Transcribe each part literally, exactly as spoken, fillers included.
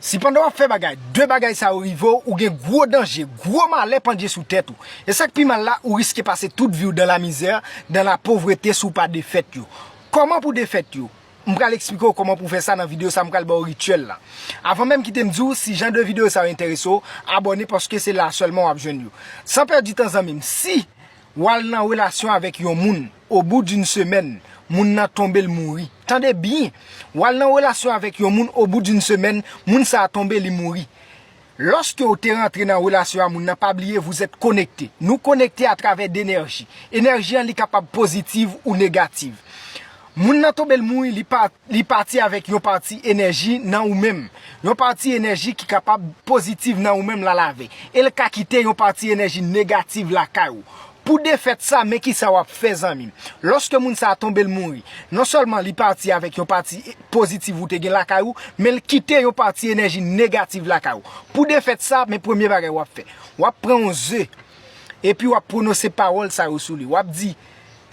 Si pandan w ap fè bagay, de bagay sa yo rive w, ou gen gwo danje, gwo malè pandye sou tèt ou. E sa k pi mal la, ou riske pase tout vi w dans la misère, dans la pauvreté si w pa defèt yo. Kòman pou defèt yo? M pral eksplike w kòman pou fè sa nan videyo sa, m pral ba w rityèl la. Avan menm kite m di w, si jan de videyo sa yo enterese w, abòne paske se la sèlman w ap jwenn yo. San pèdi tan zanmi m, si w al nan relasyon avèk yon moun, au bout d'une semaine, moun nan tonbe l mouri. Tande byen, w al nan relasyon avèk yon moun, au bout d'une semaine, moun sa a tonbe li mouri. Lòske w te rantre nan relasyon a moun nan, pa bliye, vous êtes connectés. Nou konekte atravè de enèji. Enèji an li kapab pozitiv ou negativ. Moun nan tonbe l mouri, li pa li pati avèk yon pati enèji nan ou menm. Yon pati enèji ki kapab pozitiv nan ou menm l al avè. E l ka kite yon pati enèji negativ lakay ou. Pou defèt sa, men kisa w ap fè zanmi m. Lòske moun sa a tonbe l mouri, non sèlman li pati avèk yon pati pozitiv ou te gen lakay ou, men l kite yon pati enèji negativ lakay ou. Pou defèt sa, men premye bagay w ap fè. W ap pran yon ze, epi w ap pwononse pawòl sa yo sou li. W ap di,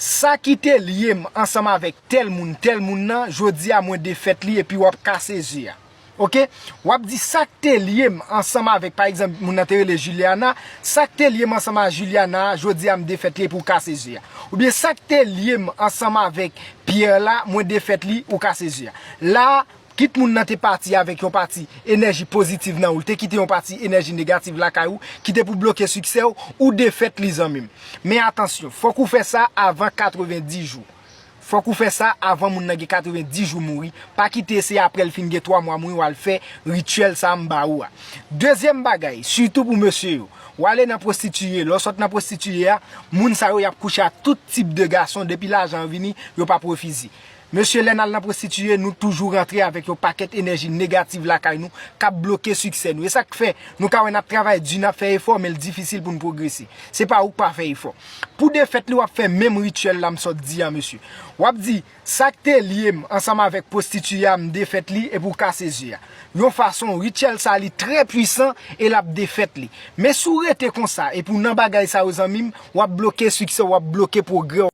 sa ki te lye m ansanm avèk tèl moun, tèl moun nan, jodi a mwen defèt li epi w ap kase ze a. Oke? W ap di sa k te lye m ansanm avèk, pa egzanp, moun nan te rele Juliana, sa k te lye m ansanm a Juliana a, jodi a m defèt li epi w kase ze a. Oubyen sa k te lye m ansanm avèk Pierre la, mwen defèt li, ou kase ze a. La, kit moun nan te pati avèk yon pati enèji pozitiv nan ou, l te kite yon pati enèji negativ lakay ou, ki te pou bloke siksè w, ou defèt li zanmi m. Men atansyon, fòk ou fè sa avan katrevenndis jou. Fòk ou fè sa avan moun nan gen katrevenndis jou mouri. Pa kite se apre l fin gen twa mwa mouri w al fè rityèl sa a m ba ou a. Dezyèm bagay, sitou pou mesye yo, w ale nan pwostitiye. Lè w sot nan pwostitiye a, moun sa yo y ap kouche ak tout tip de gason, depi lajan an vini, yo p ap refize. Mesye, lè n al nan pwostitiye, nou toujou rantre avèk yon pakèt enèji negativ lakay nou k ap bloke siksè nou. E sa k fè nou ka wè n ap travay di, n ap fè efò, men l difisil pou n pwogrese. Se pa ou k pa fè efò. Pou defèt li, w ap fè menm rityèl la m sot di a, mesye. W ap di, sa k te lye m ansanm avèk pwostitiye a, m defèt li epi w kase ze a. Yon fason, rityèl sa li trè pwisan e l ap defèt li. Men si w rete konsa epi w nan bagay sa yo zanmi m, w ap bloke siksè w, w ap bloke pwogrè w.